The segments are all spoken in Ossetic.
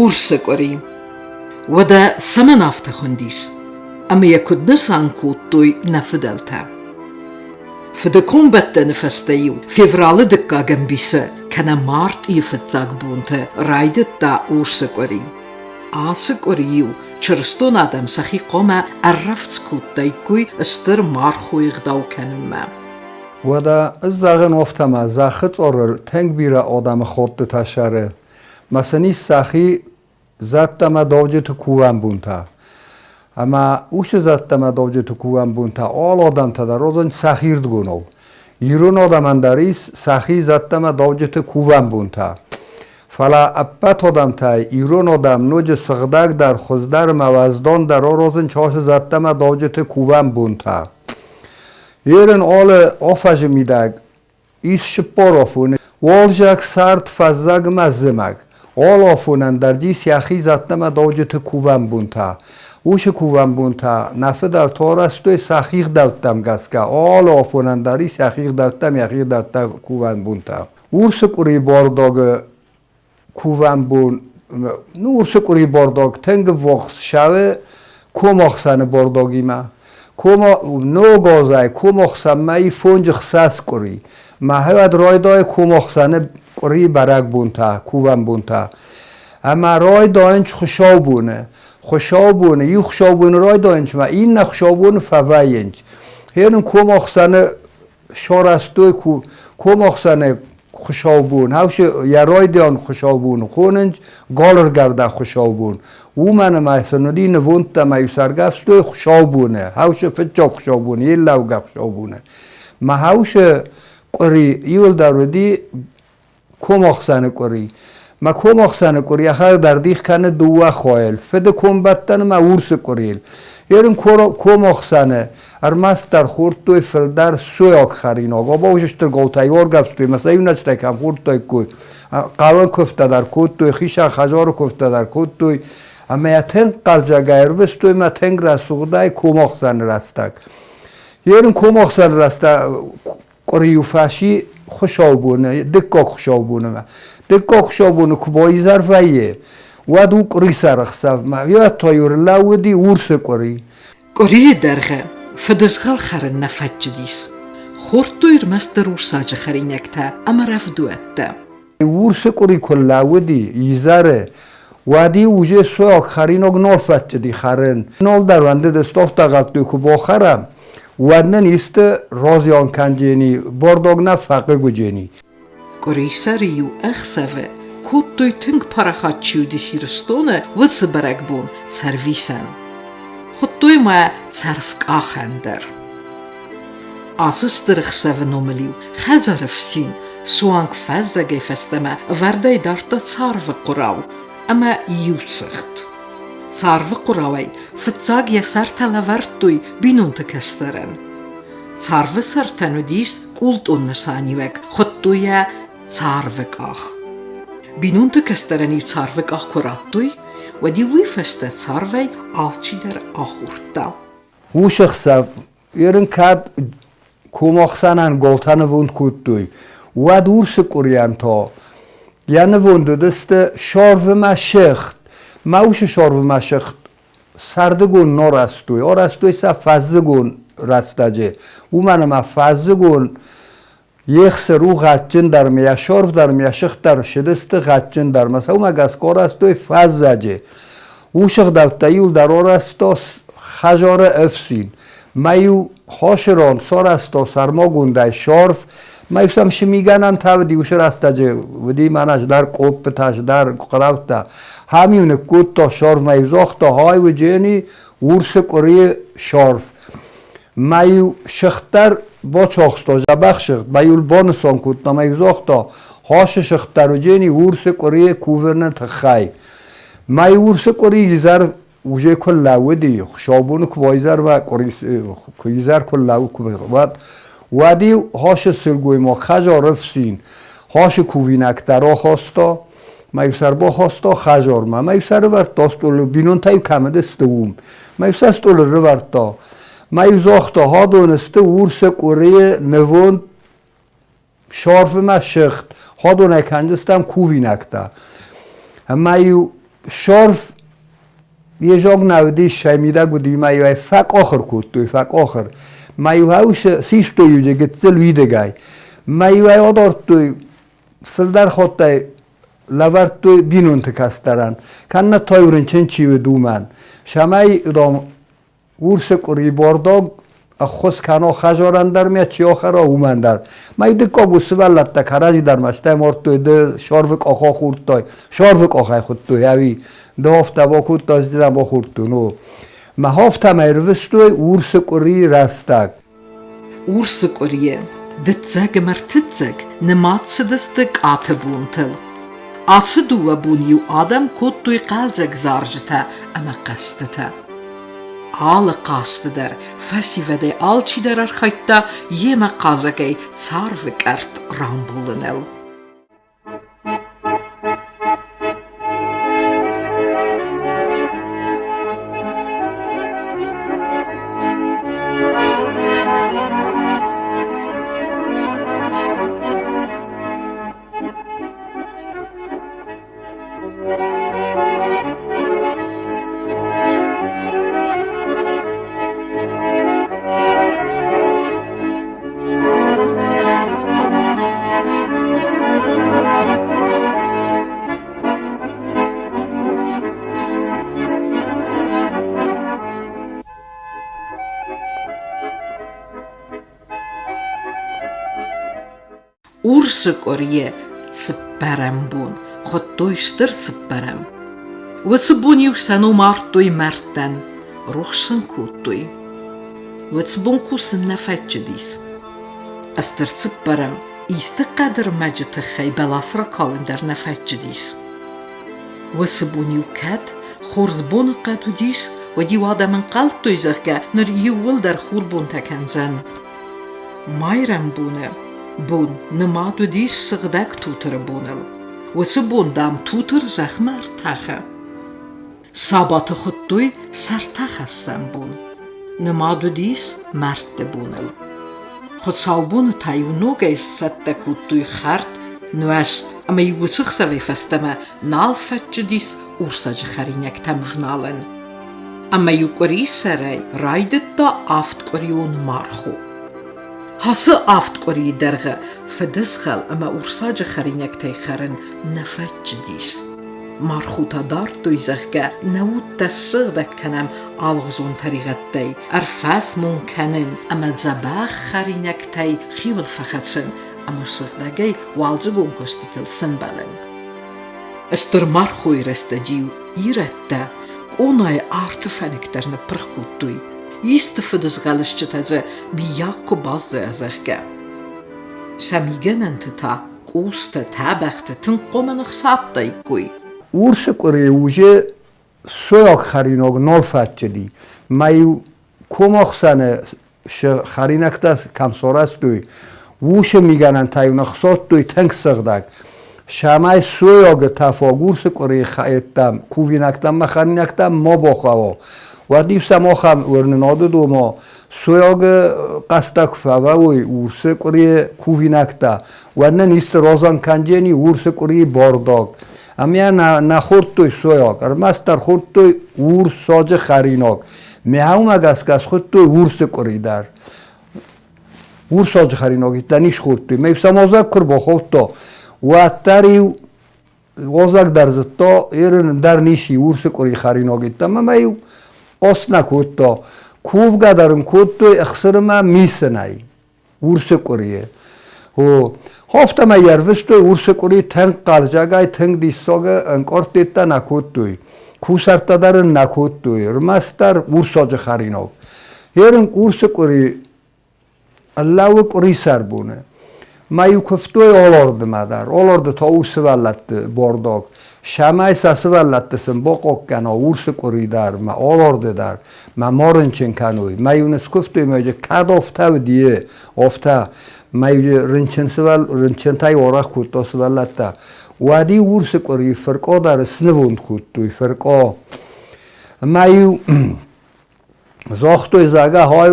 Урсы къуыри. Уӕдӕ цӕмӕн афтӕ хуындис? Ӕмӕ йӕ куыд нысан кодтой нӕ фыдӕлтӕ? Фыды комбӕттӕны фӕстӕ-иу февралы дыккаг ӕмбисы кӕнӕ мартъийы фыццаг бонты райдыдта урсы къуыри. Ацы къуыри-иу чырыстон адӕм сӕхи хъуамӕ ӕррӕвдз кодтаиккой стыр мархойы гъдау кӕнынмӕ. Уӕдӕ ӕз зӕгъын афтӕ-ма, зӕххы цъорыл тынг бирӕ адӕмы ходтытӕ сӕры, мӕ сын ис сӕхи зӕдтӕ ӕмӕ дауджыты кувӕн бонтӕ. Ӕмӕ уыцы зӕдтӕ ӕмӕ дауджыты кувӕн бонтӕ алы адӕмтӕ дӕр уыдон сӕхирдгонау. Ирон адӕмӕн дӕр ис сӕхи зӕдтӕ ӕмӕ дауджыты кувӕн бонтӕ. Фӕлӕ ӕппӕт адӕмтӕй ирон адӕм ноджы сыгъдӕгдӕр, хуыздӕр ӕмӕ уӕздандӕр аразынц ацы зӕдтӕ ӕмӕ дауджыты кувӕн бонтӕ. Ерын алы афӕзы мидӕг ис цыппор афоны. Уалдзӕг, сӕрд, фӕззӕг ӕмӕ зымӕг. Алы афонӕн дӕр ис йӕхи зӕдтӕ ӕмӕ дауджыты кувӕн бонтӕ. Уыцы кувӕн бонтӕ нӕ фыдӕлтӕ арӕзтой сӕхи гъдӕуттӕм гӕсгӕ. Алы афонӕн дӕр ис йӕхи гъдӕуттӕм йӕхи гъдӕуттӕ кувӕн бонтӕ. Урсы къуыри бордогы кувӕн бон, ну, урсы къуыри бордог тынг ӕввахс сӕуы комахсӕны бордогимӕ. Кома ног азӕй комахсӕнмӕ и фонджы хсӕз къуыри. Мӕхӕд райдайы комахсӕны къуыри бӕрӕгбонтӕ, кувӕн бонтӕ. Ӕмӕ райдайынц хуыцаубоны. Хуыцаубоны, иу хуыцаубоны райдайынц ӕмӕ иннӕ хуыцаубоны фӕвӕййынц. Гъе нын комахсӕны сарӕзтой комахсӕны хуыцаубон, хаусы йӕ райдиан хуыцаубон хонынц галыргӕвдӕг хуыцаубон. Уымӕн ӕмӕ сын уыди нывондтӕ ӕмӕ-иу сӕргӕвстой хуыцаубоны, хаусы фыццаг хуыцаубоны, йе лӕугӕ хуыцаубоны. Мӕ хаусы къуыри иуылдӕр уыди комахсӕны къуыри. Мӕ комахсӕны къуыри йӕхӕдӕг дӕр дих кӕны дыууӕ хойыл, фыды комбӕттӕн ӕмӕ урсы къуырийыл. Ерын комахсӕны ӕрмӕстдӕр хордтой фылдӕр сойаг хӕринаг. Обауы стыр голтӕй оргӕвстой ӕмӕ сӕ иунӕджытӕй кӕм хордтаиккой. Хъӕуы куывдтӕ дӕр кодтой, хисӕн хӕдзары куывдтӕ дӕр кодтой. Ӕмӕ йӕ тынг хъӕлдзӕгӕй ӕрвыстой ӕмӕ тынг рӕсугъдӕй комахсӕны рӕстӕг. Ерын комахсӕны рӕстӕг къуыри-иу фӕци хуыцаубоны, дыккаг хуыцаубонмӕ. Дыккаг хуыцаубоны куы баизӕр вӕййы, уӕд у къуырисӕры ӕхсӕвмӕ. Уӕд та-иу ӕрлӕууыди урсы къуыри. Къуырийы дӕргъы фыдызгъӕл хӕрын нӕ фӕччыдис. Хордтой ӕрмӕстдӕр урсаджы хӕринӕгтӕ ӕмӕ рӕвдуӕттӕ. Урсы къуыри куы лӕууыди изӕры, уӕд-иу уже сойаг хӕринаг нал фӕтчыди хӕрын. Нал дӕр уӕндыд стохтӕгъӕдтой куы бахӕрӕм, уӕд нын исты разиан кӕнджени, бордог нӕ фӕхъыг уыджени. Къуырисӕры-иу ӕхсӕвы кодтой тынг парахат чи уыдис Ирыстоны, уыцы бӕрӕгбон Цӕрвисӕн. Хуыдтой ма Цӕрвкъахӕн дӕр. Ацы стыр ӕхсӕвы номыл-иу хӕдзары фсин суанг фӕззӕгӕй фӕстӕмӕ ӕвӕрдӕй дардта царвы хъуырау ӕмӕ иу цыхт. Царвы хъуырауӕй фыццаг йӕ сӕртӕ лӕвӕрдтой бинонты кӕстӕрӕн. Царвы сӕртӕн уыдис къултъон нысаниуӕг, хуыдтой йӕ царвы къах. Бинонты кӕстӕрӕн-иу царвы къах куы радтой, уӕд-иу уый фӕстӕ царвӕй алчидӕр ахордта. Уыцы хсӕв Ерын кӕд комахсӕнӕн голтӕ нывонд кодтой, уӕд урсы къуырийӕн та йӕ нывонд уыдысты сорвымӕ сыгъд. Мӕ усы сорвымӕ сыгъд сӕрдыгон нӕ рӕзтой, арӕзтой сӕ фӕззыгон рӕстӕджы, уымӕн ӕмӕ фӕззыгон ехсыр у гъӕдджындӕр ӕмӕ йӕ сорв дӕр ӕмӕ йӕ сыгъд дӕр ссыдысты гъӕдджындӕр ӕмӕ сӕ уымӕ гӕсгӕ арӕзтой фӕззӕджы. Уыцы ӕгъдӕуттӕ иуылдӕр арӕзта хӕдзары ӕфсин. Мӕ-иу хосырон сарӕзта сӕрмагондӕй сорв, мӕ-иу сӕм сымигӕнӕнтӕ уыди уыцы рӕстӕджы, уыди мӕнӕ цыдӕр къоппытӕ, цыдӕр хърӕуттӕ. Хӕм-иу ныккодта сорв, мӕ-иу загъта, хай уыджени урсы къуырийы сорв. Мӕ-иу сыгъддӕр бацахста, дзӕбӕх сыгъд, мӕ-иу банысан кодта, мӕ-иу загъта, хасы сыгъддӕр уыджени урсы къуырийы кувыны тыххӕй. Мӕ урсы къуыри изӕр уже куы лӕууыди, хуыцаубоны куы баизӕр куы изӕр куы лӕууы, уӕд уӕд-иу хасы сылгоймаг хӕдзары фсин хасы кувинӕгтӕ рахаста, мӕ сӕр бахаста хӕдзармӕ, мӕ сӕр ӕрывӕрдта стъолы, бинонтӕ-иу кӕм уыдысты, уым. Мӕ сӕ стъолы рывӕрдта. Мӕ загъта, хадон сты урсы къуырийы нывонд сарфы мӕ сыгъд, хадонӕй кӕндзыстӕм кувинӕгтӕ. Ӕмӕ-иу Шорф йе зог нӕ уыдис, сӕ мидӕг уыди мӕ-иу ӕй фӕкъохыр кодтой, фӕкъохыр. Мӕ-иу ӕй систой иу гыццыл уидыгӕй. Мӕ-иу ӕй адардтой фылдӕр хаттӕй лӕвӕрдтой бинонты кӕстӕрӕн, кӕннӕ та-иу рынчын чи уыд, уымӕн. Цӕмӕй дам, урсы къуыри бордог ӕххуыс кӕна хӕдзарӕн дӕр ме чи ахӕра, уымӕн дӕр. Мӕ дыккаг ус сывӕллӕттӕ кӕрӕдзи дӕр мастӕй мардтой, ды сарвы къах ахордтай, сарвы къахӕй хуыдтой ӕви ды афтӕ бакодтай, ӕз дӕ бахордтон, о. Мӕ афтӕмӕй ӕрвыстой урсы къуырийы рӕстӕг. Урсы къуырийы дыццӕг ӕмӕ ӕртыццӕг нымад цыдысты къаты бонтыл. Ацы дыууӕ бон-иу адӕм кодтой хъӕлдзӕг зарджытӕ ӕмӕ хъӕзтытӕ. Алы хъазты дӕр фӕсивӕдӕй алчидӕр архайдта йемӕ хъазӕгӕй царвы къӕртт рамбулыныл. Урсы къуырийы цыппӕрӕм бон хуыдтой Стыр цыппӕрӕм. Уыцы бон-иу сӕ ном ардтой мӕрдтӕн, рухс сын кодтой. Уыцы бон кусын нӕ фӕччыдис. Стыр цыппӕрӕм исты хъӕдырмӕджы тыххӕй бӕлас ракалын дӕр нӕ фӕччыдис. Уыцы бон-иу кӕд хорз боныхъӕд уыдис, уӕд-иу адӕм ӕнхъӕлдтой, зӕгъгӕ, ныр иууылдӕр хурбонтӕ кӕндзӕн. Майрӕмбоны бон нымад уыдис сыгъдӕг Тутыры боныл. Уыцы бон, дам, Тутыр зӕхмӕ ӕртӕхы. Сабаты хуыдтой сӕртӕхӕссӕн бон. Нымад уыдис мӕрдты боныл. Хуыцаубоны та-иу ногӕй сцӕттӕ кодтой хӕрд, нуӕзт ӕмӕ-иу уыцы хсӕвӕй фӕстӕмӕ нал фӕччыдис урсаджы хӕринӕгтӕм вналын. Ӕмӕ-иу къуырисӕрӕй райдыдта авдкъуырион мархо. Ацы авд къуырийы дӕргъы фыдызгъӕл ӕмӕ урсаджы хӕринӕгтӕй хӕрын нӕ фӕччыдис. Мархотӕ дардтой, зӕгъгӕ, нӕ удтӕ ссыгъдӕг кӕнӕм алыгъуызон тӕригъӕдтӕй, ӕрфӕсмон кӕнын ӕмӕ дзӕбӕх хӕринӕгтӕй хиуыл фӕхӕцын ӕмӕ сыгъдӕгӕй уалдзыгон куыстытыл сӕмбӕлын. Стыр мархойы рӕстӕджы-иу ирӕттӕ къонайы арты фӕнык дӕр ныппырх кодтой, исты фыдызгъӕлысджытӕ дзы миййаг куы баззайа, зӕгъгӕ. Сӕ мигӕнӕнты та къустӕ, тӕбӕгътӕ тынг хъуамӕ ныхсадтаиккой. Урсы къуыри уже сойаг хӕринаг нал фӕччыди. Мӕ-иу комахсӕны хӕринӕгтӕ кӕм сарӕзтой, уыцы мигӕнӕнтӕ-иу ныхсадтой тынг сыгъдӕг. Цӕмӕй сойагы тӕфаг урсы къуырийы хӕйттӕм, кувинӕгтӕм ӕмӕ хӕринӕгтӕм ма бахауа, уӕд-иу сӕм ахӕм уырнынад уыд, ома сойагы хъӕстӕ куы фӕвӕуой урсы къуырийы кувинӕгтӕ, уӕд нын исты разан кӕнджени урсы къуырийы бардаг. Ӕмӕ нӕ хордтой сойаг, ӕрмӕстдӕр хордтой урсаджы хӕринаг. Мӕ гӕсгӕ схуыдтой урсы къуыри дӕр. Урсаджы хӕринаг не схордтой. Мӕ сӕм озаг куы рбахаудта, уӕддӕр-иу озаг дӕр зыдта, ерын дӕр ниси урсы къуыри хӕринаг ӕмӕ мӕ-иу хъос нӕ кодта. Кувгӕ дӕр ын кодтой ӕхсырымӕ мисынӕй. Урсы къуырийы. О, афтӕмӕй ӕрвыстой урсы къуыри тынг хъӕлдзӕгӕй, тынг диссагы ӕнкъардтӕ нӕ кодтой. Кусӕрттӕ дӕр ын нӕ кодтой, ӕрмӕстдӕр урсаджы хӕринаг. Ерын урсы къуыри лӕууы къуырисӕр боны. Ма-иу куывтой Олордымӕ дӕр. Олорды та у сывӕллӕтты бордог. Цӕмӕй сӕ сывӕллӕтты сын бохъок кӕна урсы къуыри дӕр, ма Олорды дӕр, ма ма рынчын кӕной. Ма-иу ныскуывтой, ма кӕд афтӕ уыди, афтӕ. Ма-иу рынчын сывӕл рынчынтӕй арӕх кодта сывӕллӕттӕ. Уӕд-иу урсы къуыри фыркъо дӕр снывонд кодтой, фыркъо. Ӕмӕ-иу загътой, зӕгъгӕ, хай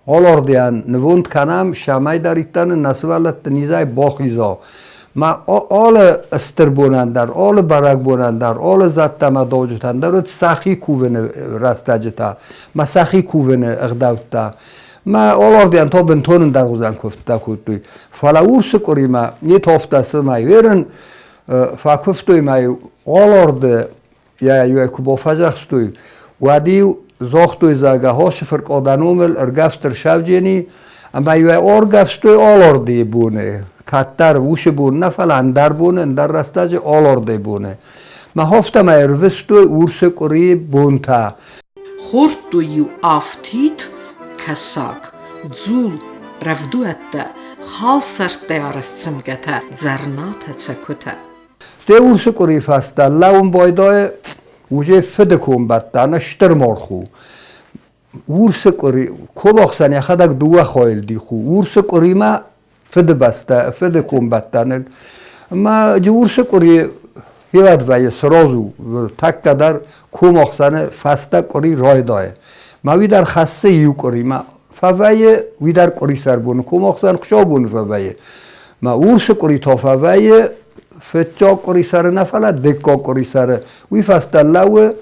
Алардиан нывонд кӕнӕм, цӕмӕйдӕриддӕр нын нӕ сывӕллӕтты низӕй бахиза. Ма алы стыр бонӕн дӕр, алы бӕрӕгбонӕн дӕр, алы зӕдтӕ ӕмӕ дауджытӕн дӕр уыд сӕхи кувыны рӕстӕджытӕ, ма сӕхи кувыны ӕгъдӕуттӕ. Ма алардыйӕн та бынтон ӕндӕргъуызӕн куывдтӕ кодтой. Фӕлӕ урсы къуыримӕ не тофтӕ цымӕ ерын фӕкуывтой ма аларды йӕ иуӕй куы бафӕдзӕхстой, уӕд-иу загътой, зӕгъгӕ, хосы фыркъода номыл ӕргӕвст ӕрсавджени, ӕмӕ-иу ӕй ӕргӕвстой алардыйы боны. Кӕддӕр уыцы бон нӕ, фӕлӕ ӕндӕр боны, ӕндӕр рӕстӕджы алардыйы боны. Мӕ хофтӕмӕ ӕрвыстой урсы къуырийы бонтӕ. Хордтой-иу афтид кӕсаг, дзул, рӕвдуӕттӕ, халсӕрттӕй арӕзт цымгӕтӕ, дзӕрнатӕ, цӕкуытӕ. Стӕй урсы къуырийы фӕстӕ лӕууын байдайы уже фыды комбӕттӕны стыр морх у. Урсы къуыри, комахсӕн йӕхӕдӕг дыууӕ хайыл дих у. Урсы къуыримӕ фыдыбӕстӕ, фыды комбӕттӕныл. Ӕмӕ урсы къуыри хилад вӕййы, сразу тӕккӕ дӕр комахсӕны фӕстӕ къуыри райдайы. Мӕ уый дӕр хӕссы иу къуыримӕ фӕвӕййы, уый дӕр къуырисӕр боны комахсӕн хуыцаубоны фӕвӕййы. Мӕ урсы къуыри та фӕвӕййы фыццаг къуырисӕры нӕ, фӕлӕ дыккаг къуырисӕры. Уый фӕстӕ лӕууы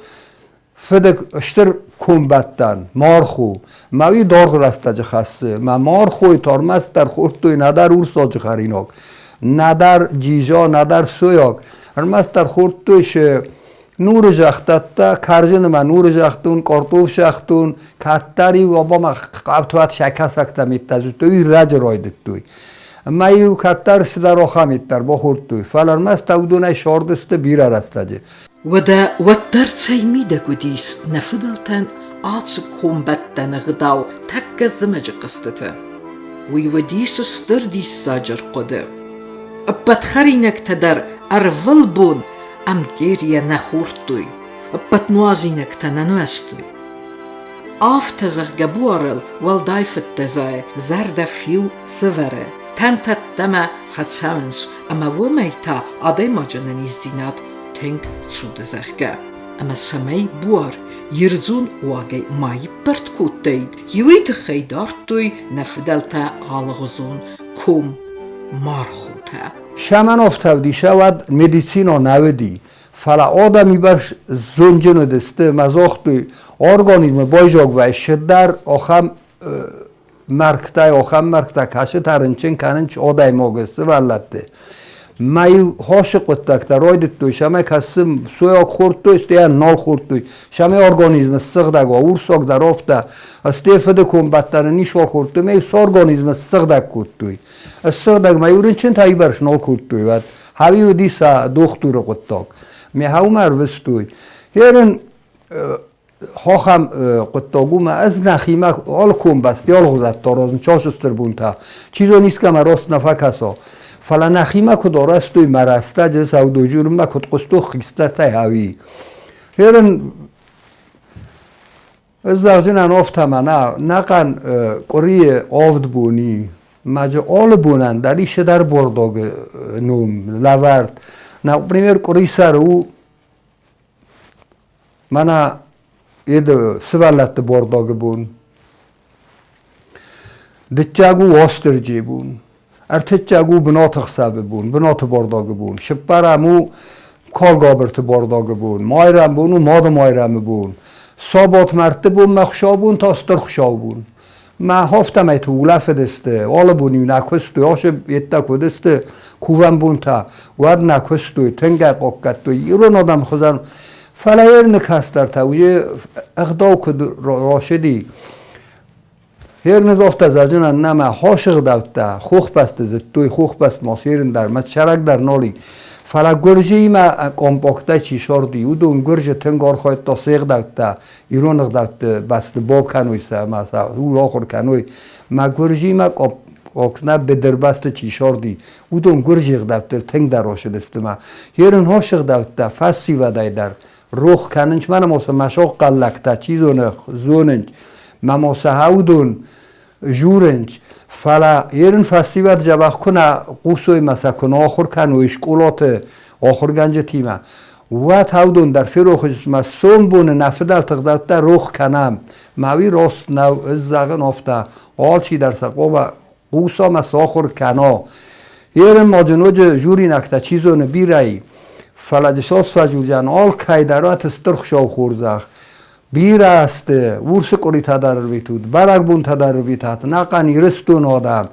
фыды стыр комбӕттӕн, мархо. Мӕ уый даргъ рӕстӕджы хӕссы. Мӕ мархойы та ӕрмӕстдӕр хордтой нӕдӕр урсаджы хӕринаг, нӕдӕр джиза, нӕдӕр сойаг. Ӕрмӕстдӕр хордтой се нуры зӕгътӕттӕ, кӕрдзын ӕмӕ нуры зӕгътон, къортоф зӕгътон, кӕддӕр-иу обама хъавтуат сӕ кӕсӕгтӕ миттӕ зыдтой, уый раджы райдыдтой. Ӕмӕ-иу кӕддӕр цыдӕр ахӕм миттӕ бахордтой, фӕлӕ ӕрмӕст уыдонӕй сардысты бирӕ рӕстӕджы. Уӕдӕ уӕддӕр цӕй мидӕг уыдис нӕ фыдӕлтӕн ацы комбӕттӕны гъдау тӕккӕ зымӕджы хъызтыты? Уый уыдис стыр диссаджы рхъуыды. Ӕппӕт хӕринӕгтӕ дӕр ӕрвылбон ӕмтъерийӕ нӕ хордтой, ӕппӕт нуазинӕгтӕ нӕ нуӕзтой. Афтӕ зӕгъгӕ буарыл уӕлдай фыдтӕ зайы, зӕрдӕ фиу сывӕры, тӕнтӕдтӕмӕ фӕцӕуынц ӕмӕ уымӕй та адӕймаджы ӕнӕниздзинад тынг цуды, зӕгъгӕ. Ӕмӕ цӕмӕй буар ирдзон уагӕй ма иппӕрд кодтаид, иуӕй тыххӕй дардтой нӕ фыдӕлтӕ алыгъуызон ком мархотӕ. Шамановтӕ уыди, уӕд медицинон нӕ уыди, фӕлӕ адӕми бӕрц зонджын уыдысты ӕмӕ загътой, организмы байзаг вӕййы дӕр ахӕм мӕргътӕй, ахӕм мӕргътӕ кӕцытӕ рынчын кӕнынц адӕймаджы сывӕллӕтты. Мӕ-иу хосы хъуыддӕгтӕ райдыдтой, цӕмӕй кӕцы сойаг хордтой, стӕй нал хордтой, цӕмӕй организмы ссыгъдӕг уа, урсаг дӕр афтӕ, стӕй фыды комбӕттӕны ничуал хордтой, мӕ-иу сӕ организмы ссыгъдӕг кодтой. Ссыгъдӕг мӕ-иу рынчынтӕ иуварс нал кодтой, уӕд хауи уыди сӕ дохтыры хъуыддаг. Ме хауымӕ ӕрвыстой. Ерын хохӕм хъуыддаг у, мӕ ӕз нӕхимӕ алы комбӕсты алгъуызӕттӕ аразын, цас стыр бунтӕ. Чи зоны, искӕмӕ рост нӕ фӕкӕса. Фӕлӕ нӕхимӕ куыд арӕзтой мӕ рӕстӕджы саудожурмӕ куыд хъуыстой хистӕртӕй ӕви. Ерын ӕз зӕгъдзынӕн афтӕ мӕнӕ нӕхъӕн къуырийы авд бони маджы алы бонӕн дӕр ис цыдӕр бордогы ном лӕвӕрд. Например, къуырисӕр у мӕнӕ сывӕллӕтты бордогы бон. Дыккаг у Уастырджийы бон. Ӕртыккаг у бынаты хсӕвы бон, бынаты бордогы бон. Цыппӕрӕм у Калгабырты бордогы бон. Майрӕм бон у Мады Майрӕмы бон. Сабат мӕрдты бонмӕ Хуыцаубон та Стыр Хуыцаубон. Мӕ афтӕмӕй улӕфыдысты, алы бон-иу нӕ куыстой, асы йедтӕ куы уыдысты кувӕн бонтӕ, уӕд нӕ куыстой, тынг ӕй хъахъхъӕдтой. Ирон адӕм хуызӕн. Фӕлӕ йе кӕстӕртӕ уый ӕгъдау куыд рацыди, Ерныз афтӕ зӕгъынӕн нӕма хосыгъдӕуттӕ хохбӕсты зыдтой, хохбӕст ма серын дӕр, мӕ сӕрак дӕр нал и. Фӕлӕ гуырдзыимӕ къомпоктӕй чи сорди, уыдон гуырдзы тынг архайдта се гъдӕуттӕ, ирон ӕгъдӕутты бӕсты бакӕной сӕ ӕмӕ сӕ ууыл ахуыр кӕной. Мӕ гуырдзыимӕ къопкнӕ быдырбӕсты чи сорди, уыдон гуырдзы ӕгъдӕуттыл тынгдӕр рацыдысты мӕ ерын хос ӕгъдӕуттӕ фӕсивӕдӕй дӕр рох кӕнынц мӕ мӕ мӕ сохъхъаллӕгтӕ чи зоны, зонынц, мӕ ма сӕ уыдон журынц, фӕлӕ ерын фӕсивӕд дзӕбӕх куы нӕ хъусой мӕ сӕ куы нӕ ахуыр кӕной скъолаты ахуыргӕнджытимӕ, уӕд уыдон дӕр ферох мӕ сомбоны нӕ фыдӕлты ӕгъдӕуттӕ рох кӕнӕм. Мӕ уый рост нӕу, ӕз зӕгъын афтӕ, алчидӕр сӕ хъуамӕ хъуса мӕ сахуыр кӕна. Ерын ма ноджы журинӕгтӕ, чи зоны, бирӕ и, фӕлӕ дысос фӕзилдзӕн алкӕй дӕр уаты стыр Хуыцауы хорзӕх. Бирӕ сты, урсы къуыритӕ дӕр ӕрвитут, бӕрӕгбонтӕ дӕр ӕрвитат, ӕнӕхъӕн Ирыстоны адӕм.